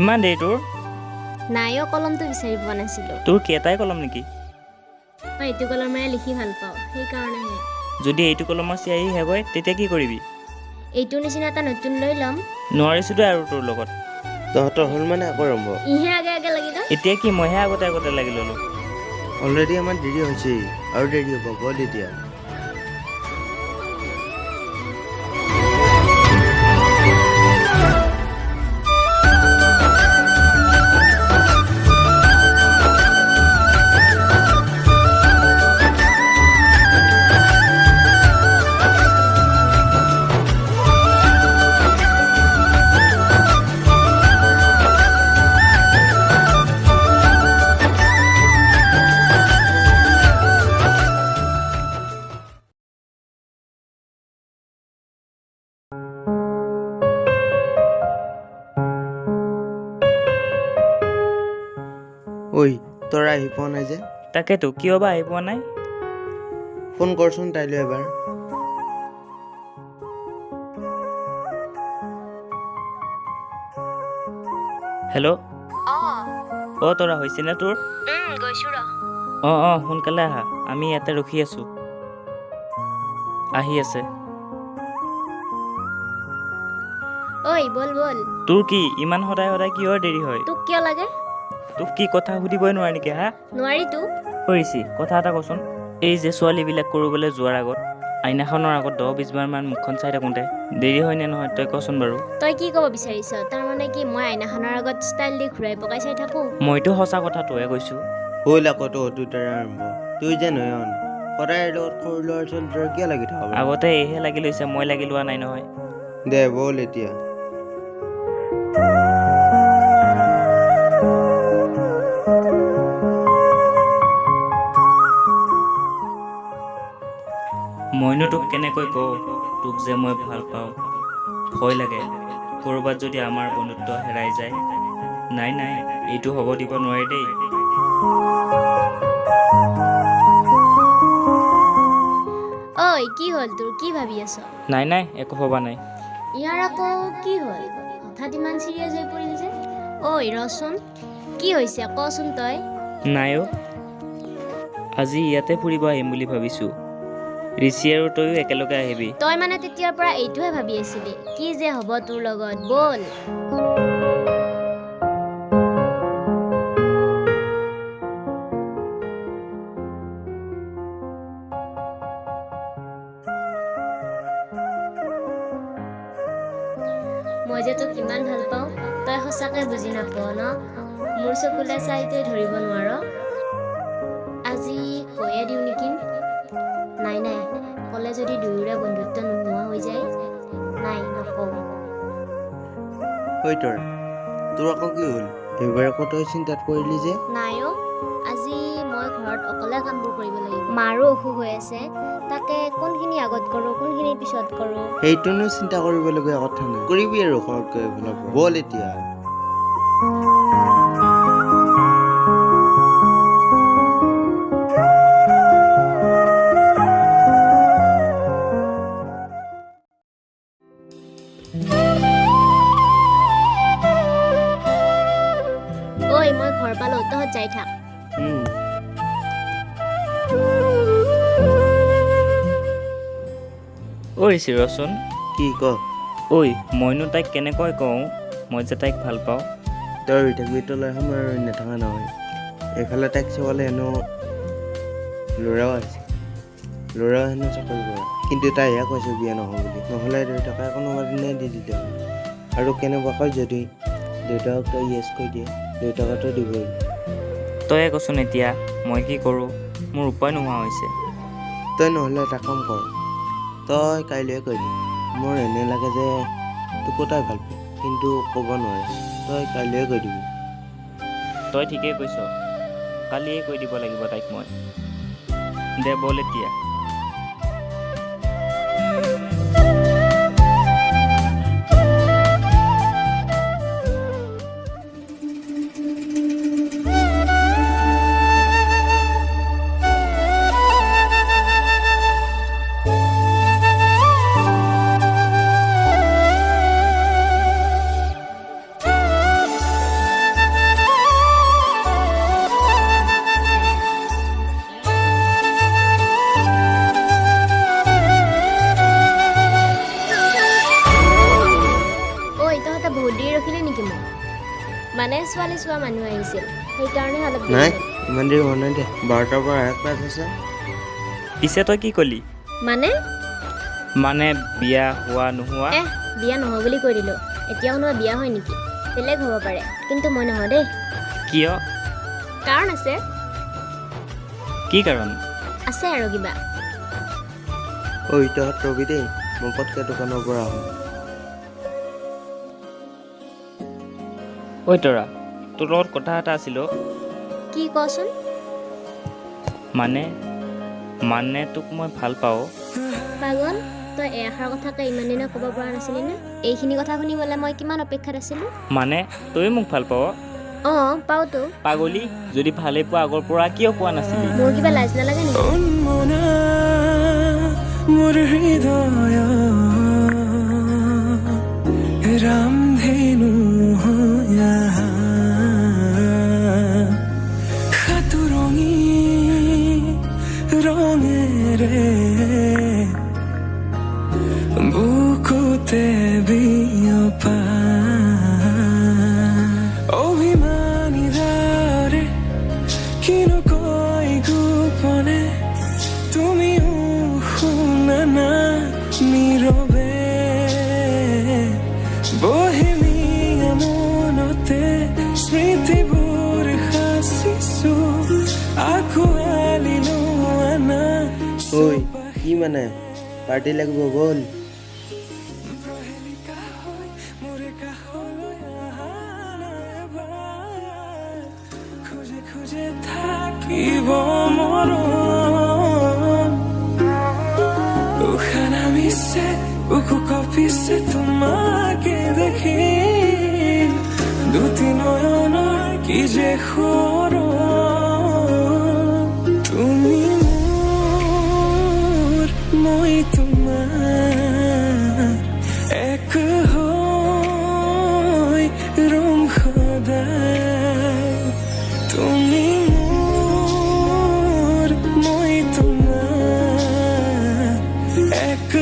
ইমান দেৰি তোৰ? নাই অ, কলমটো বিচাৰি পোৱা নাছিলোঁ। তোৰ কি এটাই কলম নেকি? মই এইটো কলমেৰে লিখি ভাল পাওঁ, সেইকাৰণেহে। যদি এইটো কলমৰ চিয়াহী শেষ হয় তেতিয়া কি কৰিবি? এইটোৰ নিচিনা এটা নতুন লৈ ল'ম। নোৱাৰিছোঁ দে আৰু তোৰ লগত। তহঁতৰ হ'ল মানে আকৌ আৰম্ভ। ইহে আগে আগে লাগি ল। এতিয়া কি মইহে আগতে আগতে লাগি ল'লোঁ? অলৰেডি আমাৰ দেৰি হৈছেই, আৰু দেৰি হ'ব, ব'ল এতিয়া। ঐ, তৰা আহি পোৱা নাই যে? তাকেতো, কিয় বা আহি পোৱা নাই। ফোন কৰচোন তাইলৈ এবাৰ। হেল্ল'। অ তৰা, হৈছেনে তোৰ? গৈছোঁ ৰ। অঁ অঁ, সোনকালে আহা, আমি ইয়াতে ৰখি আছোঁ। আহি আছে। ঐ ব'ল ব'ল। তোৰ কি ইমান সদায় সদায় কিহৰ দেৰি হয়? তোক কিয় লাগে? তোক কি কথা সুধিবই নোৱাৰি নেকি? হা, নোৱাৰিতো। ঋষি, কথা এটা কচোন, এই যে ছোৱালীবিলাক কৰিবলৈ যোৱাৰ আগত আইনাখনৰ আগত 10-20 বাৰমান মুখখন চাই থাকোঁতে দেৰি হয় নে নহয় তই কচোন বাৰু। তই কি ক'ব বিচাৰিছ? তাৰমানে কি মই আইনাখনৰ আগত ষ্টাইল দি ঘূৰাই পকাই চাই থাকোঁ? মইতো সঁচা কথাটোহে কৈছোঁ। হ'ল আকৌ তহঁত দুটাৰে আৰম্ভ। তুই যে নয়ন, সদায় লগত সৰু ল'ৰা ছোৱালীৰ কিয় লাগি থাক? আগতে এইহে লাগি লৈছে, মই লাগি লোৱা নাই নহয়। দে ব'ল এতিয়া। মইনো তোক কেনেকৈ কওঁ তোক যে মই ভাল পাওঁ? ভয় লাগে ক'ৰবাত যদি আমাৰ বন্ধুত্ব হেৰাই যায়। নাই নাই, এইটো হ'ব দিব নোৱাৰি দেই। ঐ কি হ'ল তোৰ? কি ভাবি আছ? নাই নাই, একো ভবা নাই। ইয়াৰ আকৌ কি হ'ল? হঠাৎ ইমান চিৰিয়াছ হৈ পৰিল যে? ঐ ৰচোন, কি হৈছে কচোন তই। নাই অ', আজি ইয়াতে ফুৰিব আহিম বুলি ভাবিছোঁ। ঋষি আৰু তয়ো একেলগে আহিবি। তই মানে তেতিয়াৰ পৰা এইটোহে ভাবি আছিলি? কি যে হ'ব তোৰ লগত, ব'ল। মই যে তোক ইমান ভাল পাওঁ তই সঁচাকৈ বুজি নাপাৱ ন? মোৰ চকুলৈ চাই তই ধৰিব নোৱাৰ। আজি কৈয়ে দিওঁ নেকি? নাই নাই, ক'লে যদি দুয়োৰে বন্ধুত্ব নোহোৱা হৈ যায়। নাই, নকওঁ। ঐ তৰা, তোৰ আকৌ কি হ'ল? এইবাৰ আকৌ তই চিন্তাত পৰিলি যে? নাই অ', আজি মই ঘৰত অকলে কামবোৰ কৰিব লাগিব। মাৰো অসুখ হৈ আছে, তাকে কোনখিনি আগত কৰোঁ কোনখিনি পিছত কৰোঁ। সেইটোনো চিন্তা কৰিবলগীয়া কথা নাই, কৰিবি আৰু ঘৰত গৈ পেলাই। ব'ল এতিয়া। ঐ মই ঘৰ পালোঁ, তহঁত যাই থাক। ঐ ঋষি ৰচোন। কি ক? ঐ মইনো তাইক কেনেকৈ কওঁ মই যে তাইক ভাল পাওঁ? তই ৰৈ থাকিবি, তলৈ সময় ৰৈ নাথাকা নহয়। এইফালে তাইক চাবলৈ হেনো ল'ৰাও আছে, ল'ৰাও হেনো চাকৰি কৰে, কিন্তু তাইহে কৈছে বিয়া নহওঁ বুলি। নহ'লে দেউতাকে কোনোবা দিনাই দি দিলে হয়। আৰু কেনেবাকৈ যদি দেউতাকক তই য়েছ কৈ দিয়ে, দেউতাকেতো দিবই। তয়ে কচোন এতিয়া মই কি কৰোঁ? মোৰ উপায় নোহোৱা হৈছে। তই নহ'লে এটা কাম কৰ, তই কাইলৈ কৈ দে। মোৰ এনে লাগে যে তোকো তাই ভাল পায়, কিন্তু ক'ব নোৱাৰে। তই কাইলৈ কৈ দিবি। তই ঠিকেই কৈছ, কালিয়ে কৈ দিব লাগিব তাইক মই। দে ব'ল এতিয়া। ছোৱালী চোৱা মানুহ আহিছিল, সেইকাৰণে অলপ দেৰি নাই, হ'ল। ইমান দেৰি হোৱা নাই দে, 12টাৰ পৰা ক্লাছ আছে। পিছে তই কি ক'লি? মানে? মানে বিয়া হোৱা নোহোৱা। এহ, বিয়া নহয় বুলি কৈ দিলোঁ। এতিয়া কোনোবা বিয়া হয় নেকি? বেলেগ হ'ব পাৰে, কিন্তু মই নহয় দেই। কিয়? কাৰণ আছে। কি কাৰণ? আছে আৰু কিবা। ঐ, তহঁত ৰবি দেই, মই পটকৈ দোকানৰ পৰা আহোঁ। ঐ তৰা, তোৰ লগত কথা এটা আছিল অ'। কি, কচোন? মানে মানে তোক মই ভাল পাওঁ। পাগল তই, এষাৰ কথাকে ইমান দিনে ক'ব পৰা নাছিলি নে? এইখিনি কথা শুনিবলৈ মই কিমান অপেক্ষাত আছিলোঁ। মানে তয়ো মোক ভাল পাৱ? অঁ, পাওঁতো। পাগলী, যদি ভালেই পোৱা আগৰ পৰা কিয় কোৱা নাছিলি? মোৰ কিবা লাজ নালাগে নেকি? উন্মনা মোৰ হৃদয় ৰামধেনু হৈয়া, সাতোৰঙী ৰঙেৰে বুকুতে বিয়পা অভিমানী দৰে কিনো কয় গোপনে, তুমিও শুনা না নীৰৱে। বহেমীয়া মনতে স্মৃতিবোৰ সাঁচিছো, আঁকোৱালি লোৱা না। ঐ, কি মানে, পাৰ্টি লাগিব, ব'ল। প্ৰহেলিকা হৈ মোৰ কাষলৈ আহা না এবাৰ। খোজে খোজে থাকিব মৰম। উশাহ নামিছে, বুকু কঁপিছে তোমাকে দেখি, দুটি নয়নৰ কি যে সৰণ। তুমি মোৰ, মই তোমাৰ, এক হৈ ৰম সদায়। তুমি মোৰ, মই তোমাৰ, এক